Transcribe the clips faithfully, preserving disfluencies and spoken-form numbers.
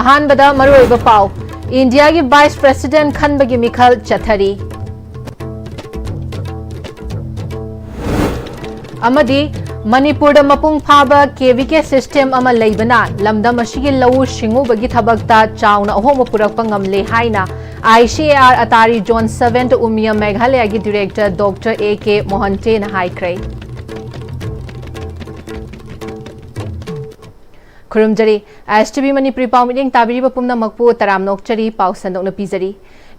ꯑꯍꯥꯟꯕꯗ ꯃꯔꯨꯑꯣꯏꯕ ꯄꯥꯎ, ꯏꯟꯗꯤꯌꯥꯒꯤ ꯚꯥꯏꯁ ꯄ꯭ꯔꯦꯁꯤꯗꯦꯟꯠ ꯈꯟꯕꯒꯤ ꯃꯤꯈꯜ ꯆꯠꯊꯔꯤ꯫ ꯑꯃꯗꯤ ꯃꯅꯤꯄꯨꯔꯗ ꯃꯄꯨꯡ ꯐꯥꯕ ꯀꯦ ꯚꯤ ꯀꯦ ꯁꯤꯁꯇꯦꯝ ꯑꯃ ꯂꯩꯕꯅ ꯂꯝꯗꯝ ꯑꯁꯤꯒꯤ ꯂꯧꯎ ꯁꯤꯡꯎꯕꯒꯤ ꯊꯕꯛꯇ ꯆꯥꯎꯅ ꯑꯍꯣꯡꯕ ꯄꯨꯔꯛꯄ ꯉꯝꯂꯦ ꯍꯥꯏꯅ I C A R ATARI zone seven Umiam ꯃꯦꯘꯥꯂꯌꯥꯒꯤ ꯗꯤꯔꯦꯛꯇꯔ ꯗꯣꯛꯇꯔ ꯑꯦ ꯀꯦ ꯃꯣꯍꯟꯇꯦꯅ ꯍꯥꯏꯈ꯭ꯔꯦ꯫ ꯈꯨꯔꯨꯝꯖꯔꯤ꯫ ꯑꯦꯁ ꯇꯤ ꯚꯤ ꯃꯅꯤꯄꯨꯔꯤ ꯄꯥꯎ ꯃꯤꯠꯌꯦꯡ ꯇꯥꯕꯤꯔꯤꯕ ꯄꯨꯝꯅꯃꯛꯄꯨ ꯇꯔꯥꯝꯅ ꯑꯣꯛꯆꯔꯤ꯫ ꯄꯥꯎ ꯁꯟꯗꯣꯛꯅ ꯄꯤꯖꯔꯤ꯫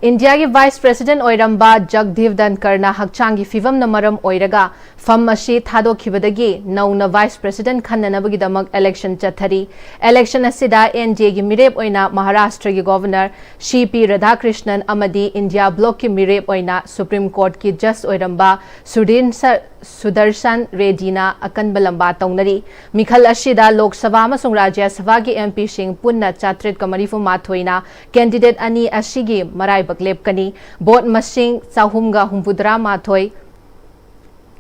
ꯏꯟꯗꯤꯌꯥꯒꯤ ꯚꯥꯏꯁ ꯄ꯭ꯔꯦꯁꯤꯗꯦꯟꯠ ꯑꯣꯏꯔꯝꯕ ꯖꯒꯗꯤꯞ ꯙꯟꯀꯔꯅ ꯍꯛꯆꯥꯡꯒꯤ ꯐꯤꯚꯝꯅ ꯃꯔꯝ ꯑꯣꯏꯔꯒ ꯐꯝ ꯑꯁꯤ ꯊꯥꯗꯣꯛꯈꯤꯕꯗꯒꯤ ꯅꯧꯅ ꯚꯥꯏꯁ ꯄ꯭ꯔꯦꯁꯤꯗꯦꯟꯠ ꯈꯟꯅꯅꯕꯒꯤꯗꯃꯛ ꯏꯂꯦꯛꯁꯟ ꯆꯠꯊꯔꯤ꯫ ꯏꯂꯦꯛꯁꯟ ꯑꯁꯤꯗ ꯑꯦꯟ ꯗꯤ ꯑꯦꯒꯤ ꯃꯤꯔꯦꯞ ꯑꯣꯏꯅ ꯃꯍꯥꯔꯥꯁꯇ꯭ꯔꯒꯤ ꯒꯣꯚꯔꯅꯔ ꯁꯤ ꯄꯤ ꯔꯥꯙꯥꯀ꯭ꯔꯤꯁꯅꯟ ꯑꯃꯗꯤ ꯏꯟꯗꯤꯌꯥ ꯕ꯭ꯂꯣꯛꯀꯤ ꯃꯤꯔꯦꯞ ꯑꯣꯏꯅ ꯁꯨꯄ꯭ꯔꯤꯝ ꯀꯣꯔꯠꯀꯤ ꯖꯖ ꯑꯣꯏꯔꯝꯕ ꯁꯨꯗꯤꯟ ꯁ-, ꯁꯨꯗꯔꯁꯟ ꯔꯦꯗꯤꯅ ꯑꯀꯟꯕ ꯂꯝꯕꯥ ꯇꯧꯅꯔꯤ꯫ ꯃꯤꯈꯜ ꯑꯁꯤꯗ ꯂꯣꯛ ꯁꯚꯥ ꯑꯃꯁꯨꯡ ꯔꯥꯖ꯭ꯌ ꯁꯚꯥꯒꯤ ꯑꯦꯝ ꯄꯤꯁꯤꯡ ꯄꯨꯟꯅ ꯆꯥꯇ꯭ꯔꯦꯠꯀ ꯃꯔꯤꯐꯨ ꯃꯥꯊꯣꯏꯅ ꯀꯦꯟꯗꯤꯗꯦꯠ ꯑꯅꯤ ꯑꯁꯤꯒꯤ ꯃꯔꯥꯏꯕꯛ ꯂꯦꯞꯀꯅꯤ꯫ ꯚꯣꯠ ꯃꯁꯤꯡ ꯆꯍꯨꯝꯒ ꯍꯨꯝꯐꯨꯇꯔꯥ ꯃꯥꯊꯣꯏ,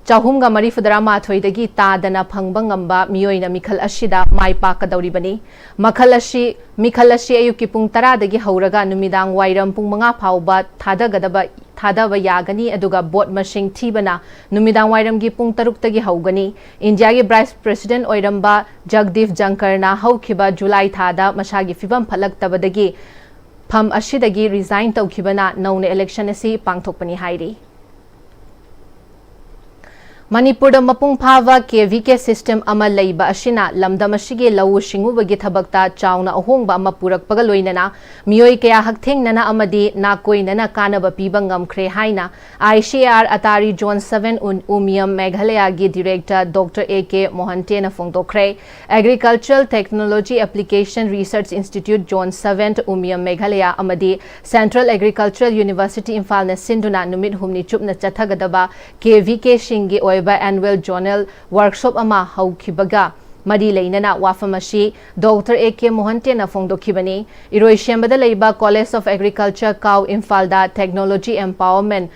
ꯆꯍꯨꯝꯒ ꯃꯔꯤꯐꯨꯇꯔꯥ ꯃꯥꯊꯣꯏꯗꯒꯤ ꯇꯥꯗꯅ ꯐꯪꯕ ꯉꯝꯕ ꯃꯤꯑꯣꯏꯅ ꯃꯤꯈꯜ ꯑꯁꯤꯗ ꯃꯥꯏ ꯄꯥꯛꯀꯗꯧꯔꯤꯕꯅꯤ꯫ ꯃꯈꯜ ꯑꯁꯤ, ꯃꯤꯈꯜ ꯑꯁꯤ ꯑꯌꯨꯛꯀꯤ ꯄꯨꯡ ꯇꯔꯥꯗꯒꯤ ꯍꯧꯔꯒ ꯅꯨꯃꯤꯗꯥꯡ ꯋꯥꯏꯔꯝ ꯄꯨꯡ ꯃꯉꯥ ꯐꯥꯎꯕ ꯊꯥꯗꯒꯗꯕ, ꯊꯥꯗꯕ ꯌꯥꯒꯅꯤ, ꯑꯗꯨꯒ ꯚꯣꯠ ꯃꯁꯤꯡ ꯊꯤꯕꯅ ꯅꯨꯃꯤꯗꯥꯡ ꯋꯥꯏꯔꯝꯒꯤ ꯄꯨꯡ ꯇꯔꯨꯛꯇꯒꯤ ꯍꯧꯒꯅꯤ꯫ ꯏꯟꯗꯤꯌꯥꯒꯤ ꯚꯥꯏꯁ ꯄ꯭ꯔꯦꯁꯤꯗꯦꯟꯠ ꯑꯣꯏꯔꯝꯕ ꯖꯒꯗꯤꯞ ꯙꯟꯀꯔꯅ ꯍꯧꯈꯤꯕ ꯖꯨꯂꯥꯏ ꯊꯥꯗ ꯃꯁꯥꯒꯤ ꯐꯤꯚꯝ ꯐꯠꯂꯛꯇꯕꯗꯒꯤ ꯐꯝ ꯑꯁꯤꯗꯒꯤ ꯔꯤꯖꯥꯏꯟ ꯇꯧꯈꯤꯕꯅ ꯅꯧꯅ ꯏꯂꯦꯛꯁꯟ ꯑꯁꯤ ꯄꯥꯡꯊꯣꯛꯄꯅꯤ ꯍꯥꯏꯔꯤ꯫ ꯃꯅꯤꯄꯨꯔꯗ ꯃꯄꯨꯡ ꯐꯥꯕ ꯀꯦ ꯚꯤ ꯀꯦ ꯁꯤꯁꯇꯦꯝ ꯑꯃ ꯂꯩꯕ ꯑꯁꯤꯅ ꯂꯝꯗꯝ ꯑꯁꯤꯒꯤ ꯂꯧꯎ ꯁꯤꯡꯎꯕꯒꯤ ꯊꯕꯛꯇ ꯆꯥꯎꯅ ꯑꯍꯣꯡꯕ ꯑꯃ ꯄꯨꯔꯛꯄꯒ ꯂꯣꯏꯅꯅ ꯃꯤꯑꯣꯏ ꯀꯌꯥ ꯍꯛꯊꯦꯡꯅꯅ ꯑꯃꯗꯤ ꯅꯥꯀꯣꯏꯅꯅ ꯀꯥꯟꯅꯕ ꯄꯤꯕ ꯉꯝꯈ꯭ꯔꯦ ꯍꯥꯏꯅ I C A R ATARI zone seven ꯎꯟ-, ꯎꯃꯤꯌꯝ ꯃꯦꯘꯥꯂꯌꯥꯒꯤ ꯗꯤꯔꯦꯛꯇꯔ ꯗꯣꯛꯇꯔ ꯑꯦ ꯀꯦ ꯃꯣꯍꯟꯇꯦꯅ ꯐꯣꯡꯗꯣꯛꯈ꯭ꯔꯦ꯫ Agricultural Technology Application Research Institute Zone seven Umiam Meghalaya ꯑꯃꯗꯤ Central Agricultural University ꯏꯝꯐꯥꯜꯅ ꯁꯤꯟꯗꯨꯅ ꯅꯨꯃꯤꯠ ꯍꯨꯝꯅꯤ ꯆꯨꯞꯅ ꯆꯠꯊꯒꯗꯕ ꯀꯦ ꯚꯤ ꯀꯦꯁꯤꯡꯒꯤ ꯑꯣꯏꯕ annual zonal workshop ꯑꯃ ꯍꯧꯈꯤꯕꯒ ꯃꯔꯤ ꯂꯩꯅꯅ ꯋꯥꯐꯝ ꯑꯁꯤ ꯗꯣꯛꯇꯔ ꯑꯦ ꯀꯦ ꯃꯣꯍꯟꯇꯦꯅ ꯐꯣꯡꯗꯣꯛꯈꯤꯕꯅꯤ꯫ ꯏꯔꯣꯏꯁꯦꯝꯕꯗ ꯂꯩꯕ College of Agriculture ꯀꯥꯎ ꯏꯝꯐꯥꯜꯗ Technology Empowerment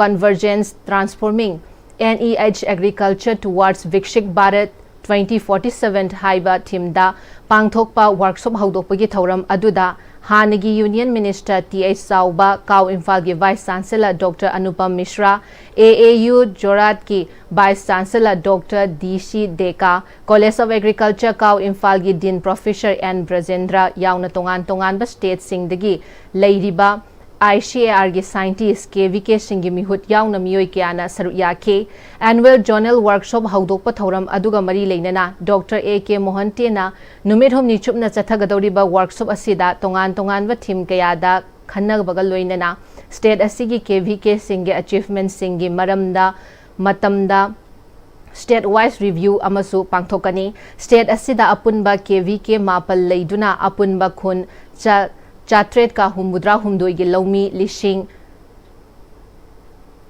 Convergence Transforming N E H Agriculture Towards Viksit Bharat twenty forty-seven ꯍꯥꯏꯕ ꯊꯤꯝꯗ ꯄꯥꯡꯊꯣꯛꯄ ꯋꯥꯔꯛꯁꯣꯞ ꯍꯧꯗꯣꯛꯄꯒꯤ ꯊꯧꯔꯝ ꯑꯗꯨꯗ ꯍꯥꯟꯅꯒꯤ ꯌꯨꯅꯤꯌꯟ ꯃꯤꯅꯤꯁꯇꯔ ꯇꯤ ꯑꯩꯆ ꯆꯥꯎꯕ, ꯀꯥꯎ ꯏꯝꯐꯥꯜꯒꯤ ꯚꯥꯏꯁ ꯆꯥꯟꯁꯦꯂꯔ ꯗꯣꯛꯇꯔ ꯑꯅꯨꯄꯝ ꯃꯤꯁ꯭ꯔꯥ, ꯑꯦ ꯑꯦ ꯌꯨ ꯖꯣꯔꯥꯠꯀꯤ ꯚꯥꯏꯁ ꯆꯥꯟꯁꯦꯂꯔ ꯗꯣꯛꯇꯔ ꯗꯤ ꯁꯤ ꯗꯦꯀꯥ, ꯀꯣꯂꯦꯖ ꯑꯣꯐ ꯑꯦꯒ꯭ꯔꯤꯀꯜꯆꯔ ꯀꯥꯎ ꯏꯝꯐꯥꯜꯒꯤ ꯗꯤꯟ ꯄ꯭ꯔꯣꯐꯦꯁꯔ ꯑꯦꯟ ꯕ꯭ꯔꯖꯦꯟꯗ꯭ꯔ ꯌꯥꯎꯅ ꯇꯣꯉꯥꯟ ꯇꯣꯉꯥꯟꯕ ꯁ꯭ꯇꯦꯠꯁꯤꯡꯗꯒꯤ ꯂꯩꯔꯤꯕ ꯑꯥꯏ ꯁꯤ ꯑꯦ ꯑꯥꯔꯒꯤ ꯁꯥꯏꯟꯇꯤꯁ, ꯀꯦ ꯚꯤ ꯀꯦꯁꯤꯡꯒꯤ ꯃꯤꯍꯨꯠ ꯌꯥꯎꯅ ꯃꯤꯑꯣꯏ ꯀꯌꯥꯅ ꯁꯔꯨꯛ ꯌꯥꯈꯤ꯫ ꯑꯦꯅꯨꯋꯦꯜ ꯖꯣꯅꯦꯜ ꯋꯥꯔꯛꯁꯣꯞ ꯍꯧꯗꯣꯛꯄ ꯊꯧꯔꯝ ꯑꯗꯨꯒ ꯃꯔꯤ ꯂꯩꯅꯅ ꯗꯣꯛꯇꯔ ꯑꯦ ꯀꯦ ꯃꯣꯍꯟꯇꯦꯅ ꯅꯨꯃꯤꯠ ꯍꯨꯝꯅꯤ ꯆꯨꯞꯅ ꯆꯠꯊꯒꯗꯧꯔꯤꯕ ꯋꯥꯔꯛꯁꯣꯞ ꯑꯁꯤꯗ ꯇꯣꯉꯥꯟ ꯇꯣꯉꯥꯟꯕ ꯊꯤꯝ ꯀꯌꯥꯗ ꯈꯟꯅꯕꯒ ꯂꯣꯏꯅꯅ ꯁ꯭ꯇꯦꯠ ꯑꯁꯤꯒꯤ ꯀꯦ ꯚꯤ ꯀꯦꯁꯤꯡꯒꯤ ꯑꯦꯆꯤꯚꯃꯦꯟꯠꯁꯤꯡꯒꯤ ꯃꯔꯝꯗ ꯃꯇꯝꯗ ꯁ꯭ꯇꯦꯠ ꯋꯥꯏꯁ ꯔꯤꯚ꯭ꯌꯨ ꯑꯃꯁꯨ ꯄꯥꯡꯊꯣꯛꯀꯅꯤ꯫ ꯁ꯭ꯇꯦꯠ ꯑꯁꯤꯗ ꯑꯄꯨꯟꯕ ꯀꯦ ꯚꯤ ꯀꯦ ꯃꯥꯄꯜ ꯂꯩꯗꯨꯅ ꯑꯄꯨꯟꯕ ꯈꯨꯟ ꯆꯥ-, ꯆꯥꯇ꯭ꯔꯦꯠꯀ ꯍꯨꯝꯐꯨꯇꯔꯥ ꯍꯨꯝꯗꯣꯏꯒꯤ ꯂꯧꯃꯤ ꯂꯤꯁꯤꯡ,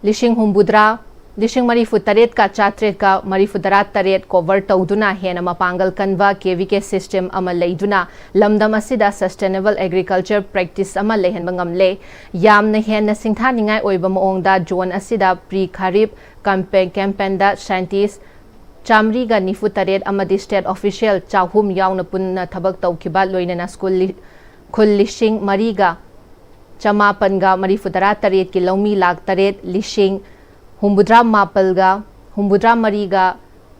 ꯂꯤꯁꯤꯡ ꯍꯨꯝꯐꯨꯇꯔꯥ, ꯂꯤꯁꯤꯡ ꯃꯔꯤꯐꯨ ꯇꯔꯦꯠꯀ ꯆꯥꯇ꯭ꯔꯦꯠꯀ ꯃꯔꯤꯐꯨꯇꯔꯥ ꯇꯔꯦꯠ ꯀꯣꯚꯔ ꯇꯧꯗꯨꯅ ꯍꯦꯟꯅ ꯃꯄꯥꯡꯒꯜ ꯀꯟꯕ ꯀꯦ ꯚꯤ ꯀꯦ ꯁꯤꯁꯇꯦꯝ ꯑꯃ ꯂꯩꯗꯨꯅ ꯂꯝꯗꯝ ꯑꯁꯤꯗ ꯁꯁꯇꯦꯅꯦꯕꯜ ꯑꯦꯒ꯭ꯔꯤꯀꯜꯆꯔ ꯄ꯭ꯔꯦꯛꯇꯤꯁ ꯑꯃ ꯂꯩꯍꯟꯕ ꯉꯝꯂꯦ꯫ ꯌꯥꯝꯅ ꯍꯦꯟꯅ ꯁꯤꯡꯊꯥꯅꯤꯡꯉꯥꯏ ꯑꯣꯏꯕ ꯃꯑꯣꯡꯗ ꯖꯣꯟ ꯑꯁꯤꯗ ꯄ꯭ꯔꯤ ꯈꯥꯔꯤꯞ ꯀꯝꯄꯦ-, ꯀꯦꯝꯄꯦꯟꯗ ꯁꯥꯏꯟꯇꯤꯁ ꯆꯥꯃꯔꯤꯒ ꯅꯤꯐꯨ ꯇꯔꯦꯠ ꯑꯃꯗꯤ ꯁ꯭ꯇꯦꯠ ꯑꯣꯐꯤꯁꯤꯌꯦꯜ ꯆꯍꯨꯝ ꯌꯥꯎꯅ ꯄꯨꯟꯅ ꯊꯕꯛ ꯇꯧꯈꯤꯕ, ꯂꯣꯏꯅꯅ ꯁ꯭ꯀꯨꯜ ꯂꯤ-, ꯈꯨꯜ ꯂꯤꯁꯤꯡ ꯃꯔꯤꯒ ꯆꯃꯥꯄꯟꯒ ꯃꯔꯤꯐꯨꯇꯔꯥ ꯇꯔꯦꯠꯀꯤ ꯂꯧꯃꯤ ꯂꯥꯈ ꯇꯔꯦꯠ ꯂꯤꯁꯤꯡ ꯍꯨꯝꯐꯨꯇꯔꯥ ꯃꯥꯄꯜꯒ ꯍꯨꯝꯐꯨꯇꯔꯥ ꯃꯔꯤꯒ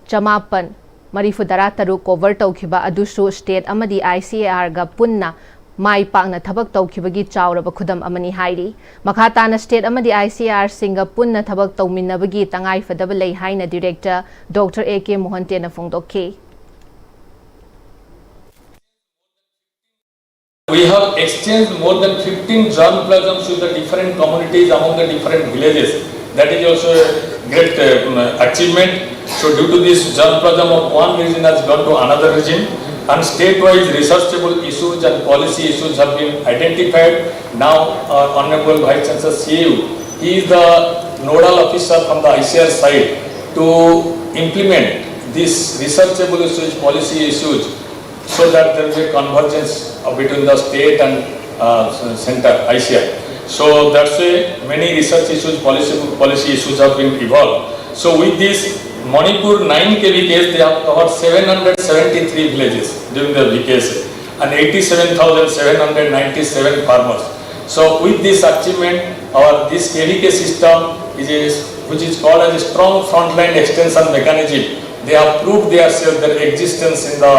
ꯆꯃꯥꯄꯟ ꯃꯔꯤꯐꯨꯇꯔꯥ ꯇꯔꯨꯛ ꯀꯣꯚꯔ ꯇꯧꯈꯤꯕ ꯑꯗꯨꯁꯨ ꯁ꯭ꯇꯦꯠ ꯑꯃꯗꯤ ꯑꯥꯏ ꯁꯤ ꯑꯦ ꯑꯥꯔꯒ ꯄꯨꯟꯅ ꯃꯥꯏ ꯄꯥꯛꯅ ꯊꯕꯛ ꯇꯧꯈꯤꯕꯒꯤ ꯆꯥꯎꯔꯕ ꯈꯨꯗꯝ ꯑꯃꯅꯤ ꯍꯥꯏꯔꯤ꯫ ꯃꯈꯥ ꯇꯥꯅ ꯁ꯭ꯇꯦꯠ ꯑꯃꯗꯤ ꯑꯥꯏ ꯁꯤ ꯑꯦ ꯑꯥꯔꯁꯤꯡꯒ ꯄꯨꯟꯅ ꯊꯕꯛ ꯇꯧꯃꯤꯟꯅꯕꯒꯤ ꯇꯉꯥꯏꯐꯗꯕ ꯂꯩ ꯍꯥꯏꯅ ꯗꯤꯔꯦꯛꯇꯔ ꯗꯣꯛꯇꯔ ꯑꯦ ꯀꯦ ꯃꯣꯍꯟꯇꯦꯅ ꯐꯣꯡꯗꯣꯛꯈꯤ꯫ We have exchanged more than fifteen germplasms with the different communities among the different villages. That is also a great uh, achievement. So due to this germplasm of one region has gone to another region, and state-wise researchable issues and policy issues have been identified. Now, uh, Honorable Vice Chancellor C U, he is the nodal officer from the I C R side to implement this researchable issues, policy issues, so that there is a convergence between the state and uh, center I C R. So that's why many research issues, policy, policy issues have been evolved. So with this, Manipur, nine K V Ks, they have covered seven hundred seventy-three villages during the V K S and eighty-seven thousand seven hundred ninety-seven farmers. So with this achievement, our this K V K system is a, which is called as a strong frontline extension mechanism. They have proved their self, their existence in the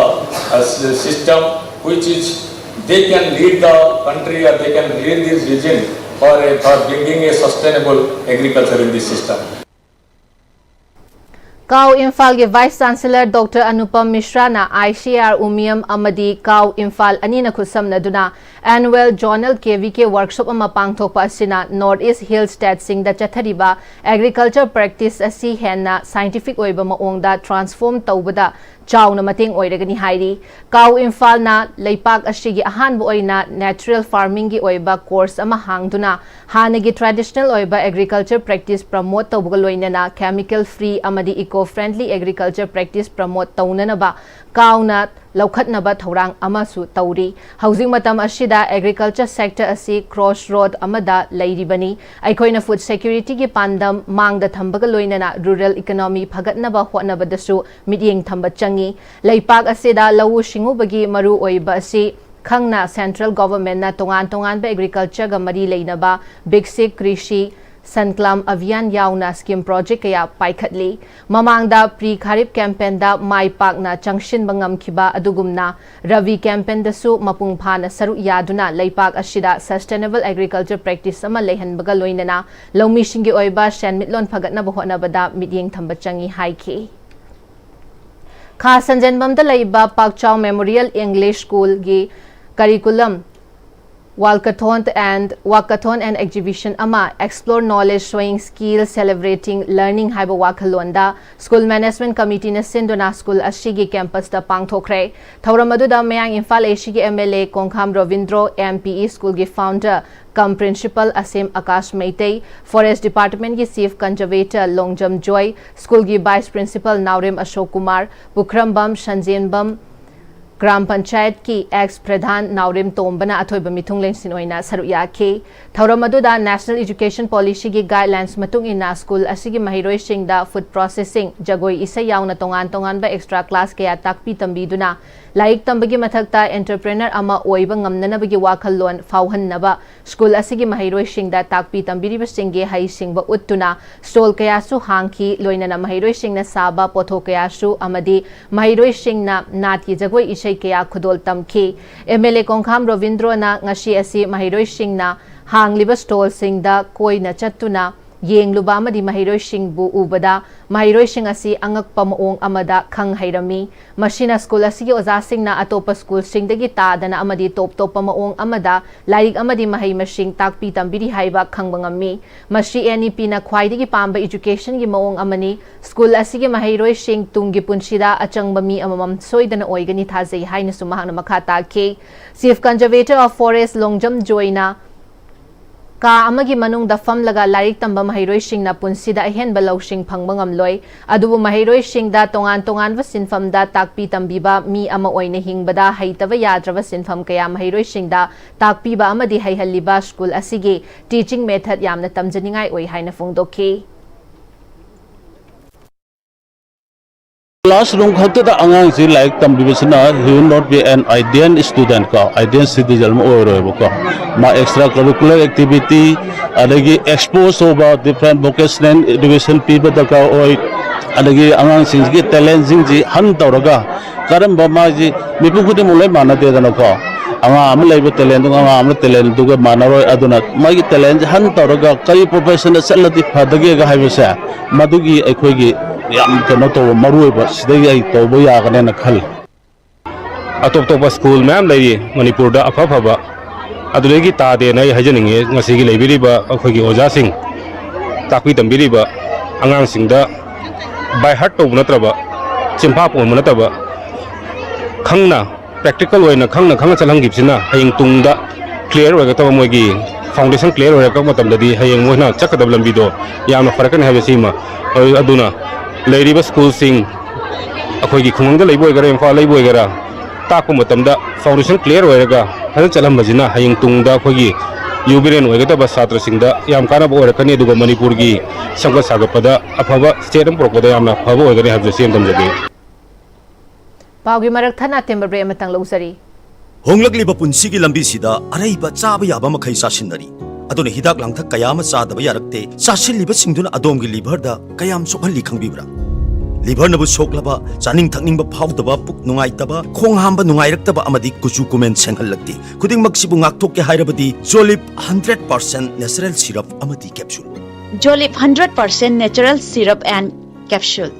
uh, system, which is they can lead the country or they can lead this region for, a, for bringing a sustainable agriculture in this system. ꯀꯥꯎ ꯏꯝꯐꯥꯜꯒꯤ Vice Chancellor Doctor Anupam Mishra ꯅ I C R ꯎꯃꯤꯌꯝ ꯑꯃꯗꯤ ꯀꯥꯎ ꯏꯝꯐꯥꯜ ꯑꯅꯤꯅ ꯈꯨꯠꯁꯝꯅꯗꯨꯅ Annual Zonal K V K Workshop ꯑꯃ ꯄꯥꯡꯊꯣꯛꯄ ꯑꯁꯤꯅ North East Hill State ꯁꯤꯡꯗ ꯆꯠꯊꯔꯤꯕ Agriculture Practice ꯑꯁꯤ ꯍꯦꯟꯅ Scientific ꯑꯣꯏꯕ ꯃꯑꯣꯡꯗ Transform ꯇꯧꯕꯗ ꯆꯥꯎꯅ ꯃꯇꯦꯡ ꯑꯣꯏꯔꯒꯅꯤ ꯍꯥꯏꯔꯤ꯫ ꯀꯥꯎ ꯏꯝꯐꯥꯜꯅ ꯂꯩꯄꯥꯛ ꯑꯁꯤꯒꯤ ꯑꯍꯥꯟꯕ ꯑꯣꯏꯅ Natural Farming ꯒꯤ ꯑꯣꯏꯕ Course ꯑꯃ ꯍꯥꯡꯗꯨꯅ ꯍꯥꯟꯅꯒꯤ Traditional ꯑꯣꯏꯕ Agriculture Practice Promote ꯇꯧꯕꯒ ꯂꯣꯏꯅꯅ Chemical Free ꯑꯃꯗꯤ Eco Friendly Agriculture Practice Promote ꯇꯧꯅꯅꯕ ꯀꯥꯎꯅ ꯂꯧꯈꯠꯅꯕ ꯊꯧꯔꯥꯡ ꯑꯃꯁꯨ ꯇꯧꯔꯤ꯫ ꯍꯧꯖꯤꯛ ꯃꯇꯝ ꯑꯁꯤꯗ Agriculture Sector ꯑꯁꯤ Crossroad ꯑꯃꯗ ꯂꯩꯔꯤꯕꯅꯤ꯫ ꯑꯩꯈꯣꯏꯅ Food Security ꯒꯤ ꯄꯥꯟꯗꯝ ꯃꯥꯡꯗ ꯊꯝꯕꯒ ꯂꯣꯏꯅꯅ Rural Economy ꯐꯒꯠꯅꯕ ꯍꯣꯠꯅꯕꯗꯁꯨ ꯃꯤꯠꯌꯦꯡ ꯊꯝꯕ ꯆꯪꯏ꯫ ꯂꯩꯄꯥꯛ ꯑꯁꯤꯗ ꯂꯧꯎ ꯁꯤꯡꯎꯕꯒꯤ ꯃꯔꯨ ꯑꯣꯏꯕ ꯑꯁꯤ ꯈꯪꯅ Central Government ꯅ ꯇꯣꯉꯥꯟ ꯇꯣꯉꯥꯟꯕ Agriculture ꯒ ꯃꯔꯤ ꯂꯩꯅꯕ Viksit Krishi Sankalp Abhiyan ꯌꯥꯎꯅ Scheme Project ꯀꯌꯥ ꯄꯥꯏꯈꯠꯂꯤ꯫ ꯃꯃꯥꯡꯗ Pre Kharif Campaign ꯗ ꯃꯥꯏ ꯄꯥꯛꯅ ꯆꯪꯁꯤꯟꯕ ꯉꯝꯈꯤꯕ ꯑꯗꯨꯒꯨꯝꯅ Rabi Campaign ꯗꯁꯨ ꯃꯄꯨꯡ ꯐꯥꯅ ꯁꯔꯨꯛ ꯌꯥꯗꯨꯅ ꯂꯩꯄꯥꯛ ꯑꯁꯤꯗ Sustainable Agriculture Practice ꯑꯃ ꯂꯩꯍꯟꯕꯒ ꯂꯣꯏꯅꯅ ꯂꯧꯃꯤꯁꯤꯡꯒꯤ ꯑꯣꯏꯕ ꯁꯦꯟꯃꯤꯠꯂꯣꯟ ꯐꯒꯠꯅꯕ ꯍꯣꯠꯅꯕꯗ ꯃꯤꯠꯌꯦꯡ ꯊꯝꯕ ꯆꯪꯏ ꯍꯥꯏꯈꯤ꯫ ꯈꯥ ꯁꯟꯖꯦꯟꯕꯝꯗ ꯂꯩꯕ ꯄꯥꯛꯆꯥꯎ Memorial English School ꯒꯤ Curriculum Walkathon and Walkathon and Exhibition ꯑꯃ Explore Knowledge Showing Skill Celebrating Learning ꯍꯥꯏꯕ ꯋꯥꯈꯜꯂꯣꯟꯗ School Management Committee ꯅ ꯁꯤꯟꯗꯨꯅ school ꯑꯁꯤꯒꯤ campus ꯇ ꯄꯥꯡꯊꯣꯛꯈ꯭ꯔꯦ꯫ ꯊꯧꯔꯝ ꯑꯗꯨꯗ ꯃꯌꯥꯡ ꯏꯝꯐꯥꯜ East ꯒꯤ M L A Kongkham Robindro, M P E school ꯒꯤ founder cum principal Asem Akash Meitei, Forest Department ꯀꯤ Chief Conservator Longjam Joy, school ꯒꯤ Vice Principal ꯅꯥꯎꯔꯦꯝ ꯑꯁꯣꯛ ꯀꯨꯃꯥꯔ, ꯄꯨꯈ꯭ꯔꯝꯕꯝ ꯁꯟꯖꯦꯟꯕꯝ, ꯒ꯭ꯔꯥꯝ ꯄꯟꯆꯥꯌꯠꯀꯤ ꯑꯦꯛꯁ ꯄ꯭ꯔꯙꯥꯟ ꯅꯥꯎꯔꯦꯝ ꯇꯣꯝꯕꯅ ꯑꯊꯣꯏꯕ ꯃꯤꯊꯨꯡꯂꯦꯟꯁꯤꯟ ꯑꯣꯏꯅ ꯁꯔꯨꯛ ꯌꯥꯈꯤ꯫ ꯊꯧꯔꯝ ꯑꯗꯨꯗ National Education Policyꯒꯤ guidelines ꯃꯇꯨꯡ ꯏꯟꯅ ꯁ꯭ꯀꯨꯜ ꯑꯁꯤꯒꯤ ꯃꯍꯩꯔꯣꯏꯁꯤꯡꯗ food processing, ꯖꯒꯣꯏ ꯏꯁꯩ ꯌꯥꯎꯅ ꯇꯣꯉꯥꯟ ꯇꯣꯉꯥꯟꯕ extra class ꯀꯌꯥ ꯇꯥꯛꯄꯤ ꯇꯝꯕꯤꯗꯨꯅ ꯂꯥꯏꯔꯤꯛ ꯇꯝꯕꯒꯤ ꯃꯊꯛꯇ entrepreneur ꯑꯃ ꯑꯣꯏꯕ ꯉꯝꯅꯅꯕꯒꯤ ꯋꯥꯈꯜꯂꯣꯟ ꯐꯥꯎꯍꯟꯅꯕ ꯁ꯭ꯀꯨꯜ ꯑꯁꯤꯒꯤ ꯃꯍꯩꯔꯣꯏꯁꯤꯡꯗ ꯇꯥꯛꯄꯤ ꯇꯝꯕꯤꯔꯤꯕꯁꯤꯡꯒꯤ ꯍꯩꯁꯤꯡꯕ ꯎꯠꯇꯨꯅ stall ꯀꯌꯥꯁꯨ ꯍꯥꯡꯈꯤ꯫ ꯂꯣꯏꯅꯅ ꯃꯍꯩꯔꯣꯏꯁꯤꯡꯅ ꯁꯥꯕ ꯄꯣꯠꯊꯣꯛ ꯀꯌꯥꯁꯨ ꯑꯃꯗꯤ ꯃꯍꯩꯔꯣꯏꯁꯤꯡꯅ ꯅꯥꯠꯀꯤ ꯖꯒꯣꯏ ꯏꯁꯩ ꯀꯌꯥ ꯈꯨꯗꯣꯜ ꯇꯝꯈꯤ꯫ MLA ꯀꯣꯡꯈꯥꯝ ꯔꯣꯕꯤꯟꯗ꯭ꯔꯣꯅ ꯉꯁꯤ ꯑꯁꯤ ꯃꯍꯩꯔꯣꯏꯁꯤꯡꯅ ꯍꯥꯡꯂꯤꯕ stallꯁꯤꯡꯗ ꯀꯣꯏꯅ ꯆꯠꯇꯨꯅ ꯌꯦꯡꯂꯨꯕ ꯑꯃꯗꯤ ꯃꯍꯩꯔꯣꯏꯁꯤꯡꯕꯨ ꯎꯕꯗ ꯃꯍꯩꯔꯣꯏꯁꯤꯡ ꯑꯁꯤ ꯑꯉꯛꯄ ꯃꯑꯣꯡ ꯑꯃꯗ ꯈꯪ ꯍꯩꯔꯝꯃꯤ꯫ ꯃꯁꯤꯅ ꯁ꯭ꯀꯨꯜ ꯑꯁꯤꯒꯤ ꯑꯣꯖꯥꯁꯤꯡꯅ ꯑꯇꯣꯞꯄ ꯁ꯭ꯀꯨꯜꯁꯤꯡꯗꯒꯤ ꯇꯥꯗꯅ ꯑꯃꯗꯤ ꯇꯣꯞ ꯇꯣꯞꯄ ꯃꯑꯣꯡ ꯑꯃꯗ ꯂꯥꯏꯔꯤꯛ ꯑꯃꯗꯤ ꯃꯍꯩ ꯃꯁꯤꯡ ꯇꯥꯛꯄꯤ ꯇꯝꯕꯤꯔꯤ ꯍꯥꯏꯕ ꯈꯪꯕ ꯉꯝꯃꯤ꯫ ꯃꯁꯤ NEPꯅ ꯈ꯭ꯋꯥꯏꯗꯒꯤ ꯄꯥꯝꯕ educationꯒꯤ ꯃꯑꯣꯡ ꯑꯃꯅꯤ꯫ ꯁ꯭ꯀꯨꯜ ꯑꯁꯤꯒꯤ ꯃꯍꯩꯔꯣꯏꯁꯤꯡ ꯇꯨꯡꯒꯤ ꯄꯨꯟꯁꯤꯗ ꯑꯆꯪꯕ ꯃꯤ ꯑꯃꯃꯝ ꯁꯣꯏꯗꯅ ꯑꯣꯏꯒꯅꯤ ꯊꯥꯖꯩ ꯍꯥꯏꯅꯁꯨ ꯃꯍꯥꯛꯅ ꯃꯈꯥ ꯇꯥꯈꯤ꯫ Chief Conservator of Forest Longjam ꯖꯣꯏꯅ ꯀꯥ ꯑꯃꯒꯤ ꯃꯅꯨꯡꯗ ꯐꯝꯂꯒ ꯂꯥꯏꯔꯤꯛ ꯇꯝꯕ ꯃꯍꯩꯔꯣꯏꯁꯤꯡꯅ ꯄꯨꯟꯁꯤꯗ ꯑꯍꯦꯟꯕ ꯂꯧꯁꯤꯡ ꯐꯪꯕ ꯉꯝꯂꯣꯏ꯫ ꯑꯗꯨꯕꯨ ꯃꯍꯩꯔꯣꯏꯁꯤꯡꯗ ꯇꯣꯉꯥꯟ ꯇꯣꯉꯥꯟꯕ ꯁꯤꯟꯐꯝꯗ ꯇꯥꯛꯄꯤ ꯇꯝꯕꯤꯕ ꯃꯤ ꯑꯃ ꯑꯣꯏꯅ ꯍꯤꯡꯕꯗ ꯍꯩꯇꯕ ꯌꯥꯗ꯭ꯔꯕ ꯁꯤꯟꯐꯝ ꯀꯌꯥ ꯃꯍꯩꯔꯣꯏꯁꯤꯡꯗ ꯇꯥꯛꯄꯤꯕ ꯑꯃꯗꯤ ꯍꯩꯍꯜꯂꯤꯕ ꯁ꯭ꯀꯨꯜ ꯑꯁꯤꯒꯤ teaching method ꯌꯥꯝꯅ ꯇꯝꯖꯅꯤꯡꯉꯥꯏ ꯑꯣꯏ ꯍꯥꯏꯅ ꯐꯣꯡꯗꯣꯛꯈꯤ꯫ Classroom ꯈꯛꯇꯗ ꯑꯉꯥꯡꯁꯤ ꯂꯥꯏꯔꯤꯛ ꯇꯝꯕꯤꯕꯁꯤꯅ he will not be an ideal student ꯀꯣ, ideal citizen ꯑꯃ ꯑꯣꯏꯔꯣꯏꯕꯀꯣ꯫ ꯃꯥ extra curricular activity ꯑꯗꯒꯤ expose ꯇꯧꯕ different vocational education ꯄꯤꯕ ꯗꯔꯀꯥꯔ ꯑꯣꯏ꯫ ꯑꯗꯒꯤ ꯑꯉꯥꯡꯁꯤꯡꯁꯤꯒꯤ talentꯁꯤꯡꯁꯤ hunt ꯇꯧꯔꯒ ꯀꯔꯝꯕ ꯃꯥꯒꯤ ꯃꯤꯄꯨꯝ ꯈꯨꯗꯤꯡꯃꯛ ꯂꯣꯏ ꯃꯥꯟꯅꯗꯦꯗꯅꯀꯣ꯫ ꯑꯉꯥꯡ ꯑꯃ ꯂꯩꯕ talentꯗꯨꯒ ꯑꯉꯥꯡ ꯑꯃꯅ talentꯗꯨꯒ ꯃꯥꯟꯅꯔꯣꯏ꯫ ꯑꯗꯨꯅ ꯃꯥꯒꯤ talentꯁꯦ hunt ꯇꯧꯔꯒ ꯀꯔꯤ professionꯗ ꯆꯠꯂꯗꯤ ꯐꯗꯒꯦꯒ ꯍꯥꯏꯕꯁꯦ ꯃꯗꯨꯒꯤ ꯑꯩꯈꯣꯏꯒꯤ ꯌꯥꯝ ꯀꯩꯅꯣ ꯇꯧꯕ ꯃꯔꯨ ꯑꯣꯏꯕ ꯁꯤꯗꯒꯤ ꯑꯩ ꯇꯧꯕ ꯌꯥꯒꯅꯦꯅ ꯈꯜꯂꯤ꯫ ꯑꯇꯣꯞ ꯑꯇꯣꯞꯄ ꯁ꯭ꯀꯨꯜ ꯃꯌꯥꯝ ꯂꯩꯔꯤ ꯃꯅꯤꯄꯨꯔꯗ ꯑꯐ ꯑꯐꯕ, ꯑꯗꯨꯗꯒꯤ ꯇꯥꯗꯦꯅ ꯑꯩ ꯍꯥꯏꯖꯅꯤꯡꯉꯤ꯫ ꯉꯁꯤꯒꯤ ꯂꯩꯕꯤꯔꯤꯕ ꯑꯩꯈꯣꯏꯒꯤ ꯑꯣꯖꯥꯁꯤꯡ, ꯇꯥꯛꯄꯤ ꯇꯝꯕꯤꯔꯤꯕ ꯑꯉꯥꯡꯁꯤꯡꯗ by heart ꯇꯧꯕ ꯅꯠꯇ꯭ꯔꯕ, ꯆꯤꯟꯐꯥ ꯄꯣꯟꯕ ꯅꯠꯇꯕ, ꯈꯪꯅ practical ꯑꯣꯏꯅ ꯈꯪꯅ ꯈꯪꯅ ꯆꯠꯍꯟꯈꯤꯕꯁꯤꯅ ꯍꯌꯦꯡ ꯇꯨꯡꯗ clear ꯑꯣꯏꯔꯛꯇꯕ, ꯃꯣꯏꯒꯤ foundation clear ꯑꯣꯏꯔꯛꯄ ꯃꯇꯝꯗꯗꯤ ꯍꯌꯦꯡ ꯃꯣꯏꯅ ꯆꯠꯀꯗꯕ ꯂꯝꯕꯤꯗꯣ ꯌꯥꯝꯅ ꯐꯔꯛꯀꯅꯤ ꯍꯥꯏꯕꯁꯤꯃ꯫ ꯑꯗꯨꯅ ꯂꯩꯔꯤꯕ ꯁ꯭ꯀꯨꯜꯁꯤꯡ, ꯑꯩꯈꯣꯏꯒꯤ ꯈꯨꯡꯒꯪꯗ ꯂꯩꯕ ꯑꯣꯏꯒꯦꯔꯥ, ꯏꯝꯐꯥꯜ ꯂꯩꯕ ꯑꯣꯏꯒꯦꯔꯥ, ꯇꯥꯛꯄ ꯃꯇꯝꯗ foundation clear ꯑꯣꯏꯔꯒ ꯐꯖꯅ ꯆꯠꯂꯝꯕꯁꯤꯅ ꯍꯌꯦꯡ ꯇꯨꯡꯗ ꯑꯩꯈꯣꯏꯒꯤ ꯌꯨꯕꯤꯔꯦꯟ ꯑꯣꯏꯒꯗꯕ ꯁꯥꯇ꯭ꯔꯁꯤꯡꯗ ꯌꯥꯝ ꯀꯥꯟꯅꯕ ꯑꯣꯏꯔꯛꯀꯅꯤ, ꯑꯗꯨꯒ ꯃꯅꯤꯄꯨꯔꯒꯤ ꯁꯦꯝꯒꯠ ꯁꯥꯒꯠꯄꯗ ꯑꯐꯕ state ꯑꯃ ꯄꯨꯔꯛꯄꯗ ꯌꯥꯝꯅ ꯐꯕ ꯑꯣꯏꯒꯅꯤ ꯍꯥꯏꯕꯁꯦ ꯁꯤ ꯑꯃ ꯊꯝꯖꯒꯦ꯫ ꯄꯥꯎꯒꯤ ꯃꯔꯛ ꯊꯠꯅ ꯑꯇꯦꯟꯕ break ꯑꯃꯇꯪ ꯂꯧꯖꯔꯤ꯫ ꯍꯣꯡꯂꯛꯂꯤꯕ ꯄꯨꯟꯁꯤꯒꯤ ꯂꯝꯕꯤꯁꯤꯗ ꯑꯔꯩꯕ ꯆꯥꯕ ꯌꯥꯕ ꯃꯈꯩ ꯆꯥꯁꯤꯟꯅꯔꯤ꯫ ꯑꯗꯨꯅ ꯍꯤꯗꯥꯛ ꯂꯥꯡꯊꯛ ꯀꯌꯥ ꯑꯃ ꯆꯥꯗꯕ ꯌꯥꯔꯛꯇꯦ꯫ ꯆꯥꯁꯤꯜꯂꯤꯕꯁꯤꯡꯗꯨꯅ ꯑꯗꯣꯝꯒꯤ liverꯗ ꯀꯌꯥꯝ ꯁꯣꯛꯍꯜꯂꯤ ꯈꯪꯕꯤꯕ꯭ꯔꯥ? Liverꯅꯕꯨ ꯁꯣꯛꯂꯕ, ꯆꯥꯅꯤꯡ ꯊꯛꯅꯤꯡꯕ ꯐꯥꯎꯗꯕ, ꯄꯨꯛ ꯅꯨꯡꯉꯥꯏꯇꯕ, ꯈꯣꯡ ꯍꯥꯝꯕ ꯅꯨꯡꯉꯥꯏꯔꯛꯇꯕ ꯑꯃꯗꯤ ꯀꯨꯆꯨ ꯀꯨꯃꯦꯟ ꯁꯦꯡꯍꯜꯂꯛꯇꯦ꯫ ꯈꯨꯗꯤꯡꯃꯛꯁꯤꯕꯨ ꯉꯥꯛꯊꯣꯛꯀꯦ ꯍꯥꯏꯔꯕꯗꯤ Jolib hundred percent natural syrup ꯑꯃꯗꯤ capsule꯫ Jolib hundred percent natural syrup and capsule.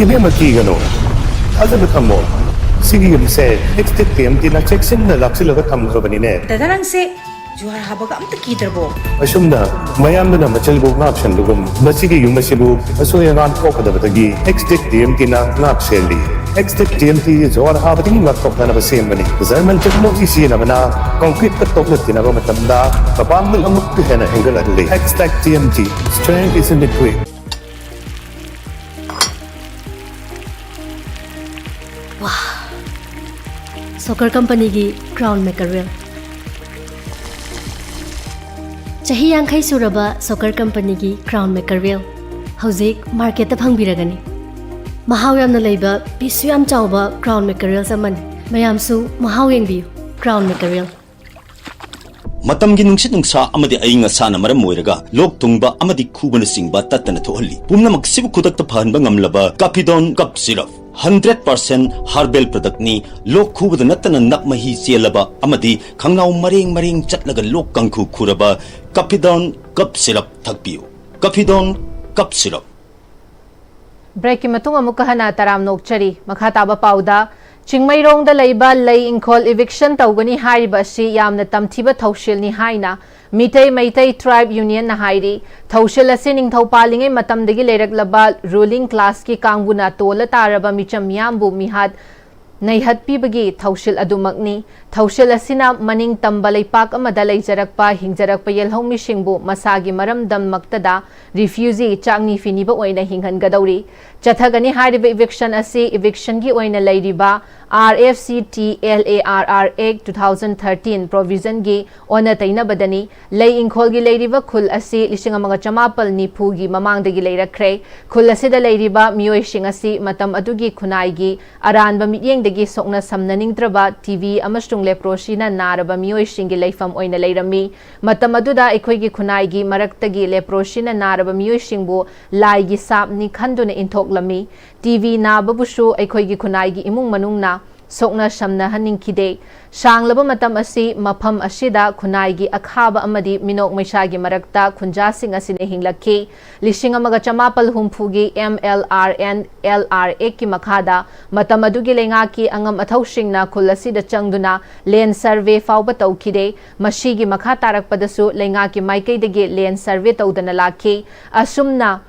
ꯏꯕꯦꯝꯃ, ꯀꯤꯒꯅꯨ, ꯊꯥꯖꯕ ꯊꯝꯃꯣ꯫ ꯁꯤꯒꯤ ꯌꯨꯝꯁꯦ Extech TMTꯅ ꯆꯦꯛꯁꯤꯟꯅ ꯂꯥꯛꯁꯤꯜꯂꯒ ꯊꯝꯈ꯭ꯔꯕꯅꯤꯅꯦ꯫ ꯗꯗꯥ, ꯅꯪꯁꯦ ꯖꯨꯍꯥꯔ ꯍꯥꯕꯒ ꯑꯝꯇ ꯀꯤꯗ꯭ꯔꯕꯣ? ꯑꯁꯨꯝꯅ ꯃꯌꯥꯝꯗꯨꯅ ꯃꯆꯜꯕꯨ ꯉꯥꯛ ꯁꯦꯟꯕꯒꯨꯝ, ꯃꯁꯤꯒꯤ ꯌꯨꯝ ꯑꯁꯤꯕꯨ ꯑꯁꯣꯏ ꯑꯉꯥꯝ ꯊꯣꯛꯀꯗꯕꯗꯒꯤ Extech TMTꯅ ꯉꯥꯛ ꯁꯦꯜꯂꯤ꯫ Extech TMT ꯖꯨꯍꯥꯔ ꯍꯥꯕꯗꯒꯤ ꯉꯥꯛꯊꯣꯛꯅꯅꯕ ꯁꯦꯝꯕꯅꯤ꯫ German technology ꯁꯤꯖꯤꯟꯅꯕꯅ concreteꯀ ꯇꯣꯛꯂꯠꯈꯤꯅꯕ ꯃꯇꯝꯗ ꯃꯄꯥꯡꯒꯜ ꯑꯃꯨꯛꯀ ꯍꯦꯟꯅ ꯍꯦꯟꯒꯠꯍꯜꯂꯤ꯫ Extech TMT, strength isn't it great? Soccer ꯀꯝꯄꯅꯤꯒꯤ Crown Mackerel꯫ ꯆꯍꯤ ꯌꯥꯡꯈꯩ ꯁꯨꯔꯕ ꯁꯣꯀꯔ ꯀꯝꯄꯅꯤꯒꯤ Crown Mackerel ꯍꯧꯖꯤꯛ ꯃꯥꯔꯀꯦꯠꯇ ꯐꯪꯕꯤꯔꯒꯅꯤ꯫ ꯃꯍꯥꯎ ꯌꯥꯝꯅ ꯂꯩꯕ, ꯄꯤꯁꯁꯨ ꯌꯥꯝ ꯆꯥꯎꯕ Crown Mackerels ꯑꯃꯅꯤ꯫ ꯃꯌꯥꯝꯁꯨ ꯃꯍꯥꯎ ꯌꯦꯡꯕꯤꯌꯨ꯫ Crown Mackerel꯫ ꯃꯇꯝꯒꯤ ꯅꯨꯡꯁꯤꯠ ꯅꯨꯡꯁꯥ ꯑꯃꯗꯤ ꯑꯏꯪ ꯑꯁꯥꯅ ꯃꯔꯝ ꯑꯣꯏꯔꯒ ꯂꯣꯛ ꯊꯨꯡꯕ ꯑꯃꯗꯤ ꯈꯨꯕꯅꯆꯤꯡꯕ ꯇꯠꯇꯅ ꯊꯣꯛꯍꯜꯂꯤ꯫ ꯄꯨꯝꯅꯃꯛꯁꯤꯕꯨ ꯈꯨꯗꯛꯇ ꯐꯍꯟꯕ ꯉꯝꯂꯕ Capidon Cough Syrup, hundred percent herbal productꯅꯤ꯫ ꯂꯣꯛ ꯈꯨꯕꯗ ꯅꯠꯇꯅ ꯅꯞ ꯃꯍꯤ ꯆꯦꯜꯂꯕ ꯑꯃꯗꯤ ꯈꯪꯅꯥꯎ ꯃꯔꯦꯡ ꯃꯔꯦꯡ ꯆꯠꯂꯒ ꯂꯣꯛ ꯀꯥꯡꯈꯨ ꯈꯨꯔꯕ Capidon Cough Syrup ꯊꯛꯄꯤꯌꯨ꯫ Capidon Cough Syrup꯫ Breakꯀꯤ ꯃꯇꯨꯡ ꯑꯃꯨꯛꯀ ꯍꯟꯅ ꯇꯔꯥꯝ ꯅꯣꯛꯆꯔꯤ꯫ ꯃꯈꯥ ꯇꯥꯕ ꯄꯥꯎꯗ, ꯆꯤꯡꯃꯩꯔꯣꯡꯗ ꯂꯩꯕ ꯂꯩ ꯏꯪꯈꯣꯜ eviction ꯇꯧꯒꯅꯤ ꯍꯥꯏꯔꯤꯕ ꯑꯁꯤ ꯌꯥꯝꯅ ꯇꯝꯊꯤꯕ ꯊꯧꯁꯤꯜꯅꯤ ꯍꯥꯏꯅ ꯃꯤꯇꯩ ꯃꯩꯇꯩ Tribe Unionꯅ ꯍꯥꯏꯔꯤ꯫ ꯊꯧꯁꯤꯜ ꯑꯁꯤ ꯅꯤꯡꯊꯧ ꯄꯥꯜꯂꯤꯉꯩ ꯃꯇꯝꯗꯒꯤ ꯂꯩꯔꯛꯂꯕ ruling classꯀꯤ ꯀꯥꯡꯕꯨꯅ ꯇꯣꯜꯂ ꯇꯥꯔꯕ ꯃꯤꯆꯝ ꯃꯤꯌꯥꯝꯕꯨ ꯃꯤꯍꯥꯠ ꯅꯩꯍꯠꯄꯤꯕꯒꯤ ꯊꯧꯁꯤꯜ ꯑꯗꯨꯃꯛꯅꯤ꯫ ꯊꯧꯁꯤꯜ ꯑꯁꯤꯅ ꯃꯅꯤꯡ ꯇꯝꯕ ꯂꯩꯄꯥꯛ ꯑꯃꯗ ꯂꯩꯖꯔꯛꯄ ꯍꯤꯡꯖꯔꯛꯄ ꯌꯦꯜꯍꯧꯃꯤꯁꯤꯡꯕꯨ ꯃꯁꯥꯒꯤ ꯃꯔꯝꯗꯝꯃꯛꯇꯗ refugee, ꯆꯥꯛꯅꯤ ꯐꯤꯅꯤꯕ ꯑꯣꯏꯅ ꯍꯤꯡꯍꯟꯒꯗꯧꯔꯤ꯫ ꯆꯠꯊꯒꯅꯤ ꯍꯥꯏꯔꯤꯕ eviction ꯑꯁꯤ eviction ꯒꯤ ꯑꯣꯏꯅ ꯂꯩꯔꯤꯕ R F C T L A R R Act two thousand thirteen provision ꯒꯤ ꯑꯣꯟꯅ ꯇꯩꯅꯕꯗꯅꯤ꯫ ꯂꯩ ꯏꯪꯈꯣꯜꯒꯤ ꯂꯩꯔꯤꯕ ꯈꯨꯜ ꯑꯁꯤ ꯂꯤꯁꯤꯡ ꯑꯃꯒ ꯆꯃꯥꯄꯜ ꯅꯤꯐꯨꯒꯤ ꯃꯃꯥꯡꯗꯒꯤ ꯂꯩꯔꯛꯈ꯭ꯔꯦ꯫ ꯈꯨꯜ ꯑꯁꯤꯗ ꯂꯩꯔꯤꯕ ꯃꯤꯑꯣꯏꯁꯤꯡ ꯑꯁꯤ ꯃꯇꯝ ꯑꯗꯨꯒꯤ ꯈꯨꯟꯅꯥꯏꯒꯤ ꯑꯔꯥꯟꯕ ꯃꯤꯠꯌꯦꯡꯗꯒꯤ ꯁꯣꯛꯅ ꯁꯝꯅꯅꯤꯡꯗ꯭ꯔꯕ T B ꯑꯃꯁꯨꯡ leprosy ꯅ ꯅꯥꯔꯕ ꯃꯤꯑꯣꯏꯁꯤꯡꯒꯤ ꯂꯩꯐꯝ ꯑꯣꯏꯅ ꯂꯩꯔꯝꯃꯤ꯫ ꯃꯇꯝ ꯑꯗꯨꯗ ꯑꯩꯈꯣꯏꯒꯤ ꯈꯨꯟꯅꯥꯏꯒꯤ ꯃꯔꯛꯇꯒꯤ leprosy ꯅ ꯅꯥꯔꯕ ꯃꯤꯑꯣꯏꯁꯤꯡꯕꯨ ꯂꯥꯏꯒꯤ ꯁꯥꯞꯅꯤ ꯈꯟꯗꯨꯅ ꯏꯟꯊꯣꯛꯂꯝꯃꯤ꯫ T B ꯅꯥꯕꯕꯨꯁꯨ ꯑꯩꯈꯣꯏꯒꯤ ꯈꯨꯟꯅꯥꯏꯒꯤ ꯏꯃꯨꯡ ꯃꯅꯨꯡꯅ ꯁꯣꯛꯅ ꯁꯝꯅꯍꯟꯅꯤꯡꯈꯤꯗꯦ꯫ ꯁꯥꯡꯂꯕ ꯃꯇꯝ ꯑꯁꯤ ꯃꯐꯝ ꯑꯁꯤꯗ ꯈꯨꯟꯅꯥꯏꯒꯤ ꯑꯈꯥꯕ ꯑꯃꯗꯤ ꯃꯤꯅꯣꯛ ꯃꯩꯁꯥꯒꯤ ꯃꯔꯛꯇ ꯈꯨꯟꯖꯥꯁꯤꯡ ꯑꯁꯤꯅ ꯍꯤꯡꯂꯛꯈꯤ꯫ ꯂꯤꯁꯤꯡ ꯑꯃꯒ ꯆꯃꯥꯄꯜ ꯍꯨꯝꯐꯨꯒꯤ M L R N L R Act ꯀꯤ ꯃꯈꯥꯗ ꯃꯇꯝ ꯑꯗꯨꯒꯤ ꯂꯩꯉꯥꯛꯀꯤ ꯑꯉꯝ ꯑꯊꯧꯁꯤꯡꯅ ꯈꯨꯜ ꯑꯁꯤꯗ ꯆꯪꯗꯨꯅ land survey ꯐꯥꯎꯕ ꯇꯧꯈꯤꯗꯦ꯫ ꯃꯁꯤꯒꯤ ꯃꯈꯥ ꯇꯥꯔꯛꯄꯗꯁꯨ ꯂꯩꯉꯥꯛꯀꯤ ꯃꯥꯏꯀꯩꯗꯒꯤ land survey ꯇꯧꯗꯅ ꯂꯥꯛꯈꯤ꯫ ꯑꯁꯨꯝꯅ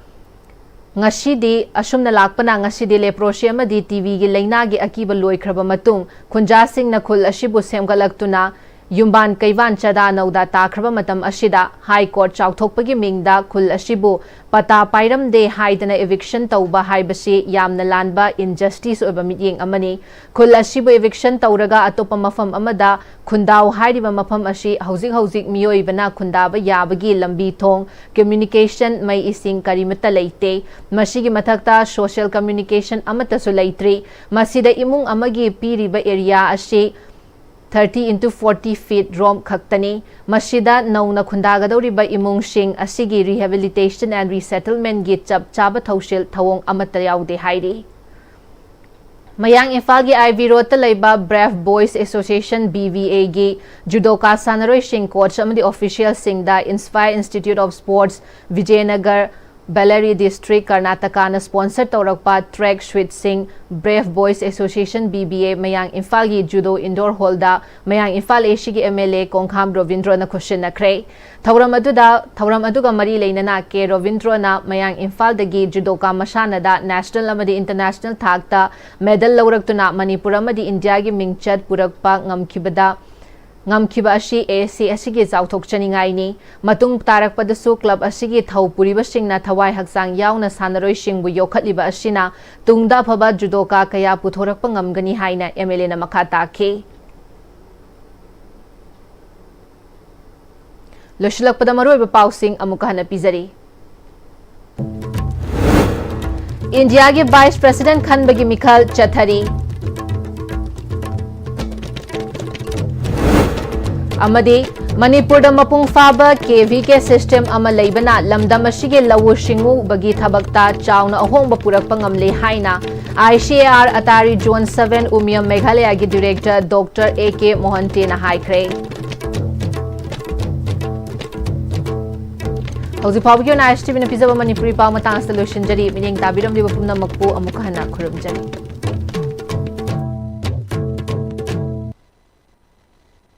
ꯉꯁꯤꯗꯤ, ꯑꯁꯨꯝꯅ ꯂꯥꯛꯄꯅ ꯉꯁꯤꯗꯤ leprosy ꯑꯃꯗꯤ T B ꯒꯤ ꯂꯩꯅꯥꯒꯤ ꯑꯀꯤꯕ ꯂꯣꯏꯈ꯭ꯔꯕ ꯃꯇꯨꯡ, ꯈꯨꯟꯖꯥꯁꯤꯡꯅ ꯈꯨꯜ ꯑꯁꯤꯕꯨ ꯁꯦꯝꯒꯠꯂꯛꯇꯨꯅ ꯌꯨꯝꯕꯥꯟ ꯀꯩꯕꯥꯟ ꯆꯥꯗꯥ ꯅꯧꯗꯥ ꯇꯥꯈ꯭ꯔꯕ ꯃꯇꯝ ꯑꯁꯤꯗ High Court ꯆꯥꯎꯊꯣꯛꯄꯒꯤ ꯃꯤꯡꯗ ꯈꯨꯜ ꯑꯁꯤꯕꯨ ꯄꯇꯥ ꯄꯥꯏꯔꯝꯗꯦ ꯍꯥꯏꯗꯅ eviction ꯇꯧꯕ ꯍꯥꯏꯕꯁꯤ ꯌꯥꯝꯅ ꯂꯥꯟꯕ injustice ꯑꯣꯏꯕ ꯃꯤꯠꯌꯦꯡ ꯑꯃꯅꯤ꯫ ꯈꯨꯜ ꯑꯁꯤꯕꯨ eviction ꯇꯧꯔꯒ ꯑꯇꯣꯞꯄ ꯃꯐꯝ ꯑꯃꯗ ꯈꯨꯟꯗꯥꯎ ꯍꯥꯏꯔꯤꯕ ꯃꯐꯝ ꯑꯁꯤ ꯍꯧꯖꯤꯛ ꯍꯧꯖꯤꯛ ꯃꯤꯑꯣꯏꯕꯅ ꯈꯨꯟꯗꯥꯕ ꯌꯥꯕꯒꯤ ꯂꯝꯕꯤ ꯊꯣꯡ, communication, ꯃꯩ ꯏꯁꯤꯡ ꯀꯔꯤꯃꯠꯇ ꯂꯩꯇꯦ꯫ ꯃꯁꯤꯒꯤ ꯃꯊꯛꯇ social communication ꯑꯃꯠꯇꯁꯨ ꯂꯩꯇ꯭ꯔꯤ꯫ ꯃꯁꯤꯗ ꯏꯃꯨꯡ ꯑꯃꯒꯤ ꯄꯤꯔꯤꯕ area ꯑꯁꯤ thirty into forty feet ꯔꯣꯝ ꯈꯛꯇꯅꯤ꯫ ꯃꯁꯤꯗ ꯅꯧꯅ ꯈꯨꯟꯗꯥꯒꯗꯧꯔꯤꯕ ꯏꯃꯨꯡꯁꯤꯡ ꯑꯁꯤꯒꯤ rehabilitation and resettlement ꯒꯤ ꯆꯞ ꯆꯥꯕ ꯊꯧꯁꯤꯜ ꯊꯧꯑꯣꯡ ꯑꯃꯠꯇ ꯌꯥꯎꯗꯦ ꯍꯥꯏꯔꯤ꯫ ꯃꯌꯥꯡ ꯏꯝꯐꯥꯜꯒꯤ I V Road ꯇ ꯂꯩꯕ Brave Boys Association, B B A ꯒꯤ judoka ꯁꯥꯟꯅꯔꯣꯏꯁꯤꯡ, coach ꯑꯃꯗꯤ official ꯁꯤꯡꯗ Inspire Institute of Sports, Vijayanagar Bellary district ꯀꯔꯅꯥꯇꯀꯥꯅ ꯁ꯭ꯄꯣꯟꯁꯔ ꯇꯧꯔꯛꯄ ꯇ꯭ꯔꯦꯛ ꯁ꯭ꯋꯤꯠꯁꯤꯡ brave boys association B B A Mayang ꯏꯝꯐꯥꯜꯒꯤ judo indoor hall Mayang Imphal ꯑꯦꯁꯤꯒꯤ ꯑꯦꯝ ꯑꯦꯜ ꯑꯦ ꯀꯣꯡꯈꯥꯝ ꯔꯣꯕꯤꯟꯗ꯭ꯔꯣꯅ ꯈꯨꯠꯁꯤꯟꯅꯈ꯭ꯔꯦ꯫ ꯊꯧꯔꯝ ꯑꯗꯨꯗ ꯊꯧꯔꯝ ꯑꯗꯨꯒ ꯃꯔꯤ ꯂꯩꯅꯅ ꯀꯦ ꯔꯣꯕꯤꯟꯗ꯭ꯔꯣꯅ ꯃꯌꯥꯡ ꯏꯝꯐꯥꯜꯗꯒꯤ ꯖꯨꯗꯣꯀꯥ ꯃꯁꯥꯟꯅꯗ ꯅꯦꯁꯅꯦꯜ ꯑꯃꯗꯤ ꯏꯟꯇꯔꯅꯦꯁꯅꯦꯜ ꯊꯥꯛꯇ ꯃꯦꯗꯜ ꯂꯧꯔꯛꯇꯨꯅ ꯃꯅꯤꯄꯨꯔ ꯑꯃꯗꯤ ꯏꯟꯗꯤꯌꯥꯒꯤ ꯃꯤꯡꯆꯠ ꯄꯨꯔꯛꯄ ꯉꯝꯈꯤꯕꯗ ꯉꯝꯈꯤꯕ ꯑꯁꯤ ꯑꯦ ꯑꯦꯁ ꯁꯤ ꯑꯁꯤꯒꯤ ꯆꯥꯎꯊꯣꯛꯆꯅꯤꯡꯉꯥꯏꯅꯤ꯫ ꯃꯇꯨꯡ ꯇꯥꯔꯛꯄꯗꯁꯨ ꯀ꯭ꯂꯕ ꯑꯁꯤꯒꯤ ꯊꯧ ꯄꯨꯔꯤꯕꯁꯤꯡꯅ ꯊꯋꯥꯏ ꯍꯛꯆꯥꯡ ꯌꯥꯎꯅ ꯁꯥꯟꯅꯔꯣꯏꯁꯤꯡꯕꯨ ꯌꯣꯛꯈꯠꯂꯤꯕ ꯑꯁꯤꯅ ꯇꯨꯡꯗ ꯑꯐꯕ ꯖꯨꯗꯣꯀꯥ ꯀꯌꯥ ꯄꯨꯊꯣꯔꯛꯄ ꯉꯝꯒꯅꯤ ꯍꯥꯏꯅ ꯑꯦꯝ ꯑꯦꯜ ꯑꯦꯅ ꯃꯈꯥ ꯇꯥꯈꯤ꯫ ꯂꯣꯏꯁꯤꯜꯂꯛꯄꯗ ꯃꯔꯨꯑꯣꯏꯕ ꯄꯥꯎꯁꯤꯡ ꯑꯃꯨꯛꯀ ꯍꯟꯅ ꯄꯤꯖꯔꯤ꯫ ꯏꯟꯗꯤꯌꯥꯒꯤ ꯚꯥꯏꯁ ꯄ꯭ꯔꯦꯁꯤꯗꯦꯟꯠ ꯈꯟꯕꯒꯤ ꯃꯤꯈꯜ ꯆꯠꯊꯔꯤ꯫ ꯑꯃꯗꯤ ꯃꯅꯤꯄꯨꯔꯗ ꯃꯄꯨꯡ ꯐꯥꯕ ꯀꯦ ꯚꯤ ꯀꯦ ꯁꯤꯁꯇꯦꯝ ꯑꯃ ꯂꯩꯕꯅ ꯂꯝꯗꯝ ꯑꯁꯤꯒꯤ ꯂꯧꯎ ꯁꯤꯡꯎꯕꯒꯤ ꯊꯕꯛꯇ ꯆꯥꯎꯅ ꯑꯍꯣꯡꯕ ꯄꯨꯔꯛꯄ ꯉꯝꯂꯦ ꯍꯥꯏꯅ I C A R ATARI zone seven Umiam ꯃꯦꯘꯥꯂꯌꯥꯒꯤ ꯗꯤꯔꯦꯛꯇꯔ ꯗꯣꯛꯇꯔ ꯑꯦ ꯀꯦ ꯃꯣꯍꯟꯇꯦꯅ ꯍꯥꯏꯈ꯭ꯔꯦ꯫ ꯍꯧꯖꯤꯛ ꯐꯥꯎꯕꯒꯤ ꯑꯣꯏꯅ ꯑꯥꯏ ꯑꯦꯁ ꯇꯤ ꯚꯤꯅ ꯄꯤꯖꯕ ꯃꯅꯤꯄꯨꯔꯤ ꯄꯥꯎ ꯃꯇꯥꯡ ꯑꯁꯤꯗ ꯂꯣꯏꯁꯤꯟꯖꯔꯤ꯫ ꯃꯤꯠꯌꯦꯡ ꯇꯥꯕꯤꯔꯝꯂꯤꯕ ꯄꯨꯝꯅꯃꯛꯄꯨ ꯑꯃꯨꯛ ꯍꯟꯅ ꯈꯨꯔꯨꯝꯖꯔꯤ꯫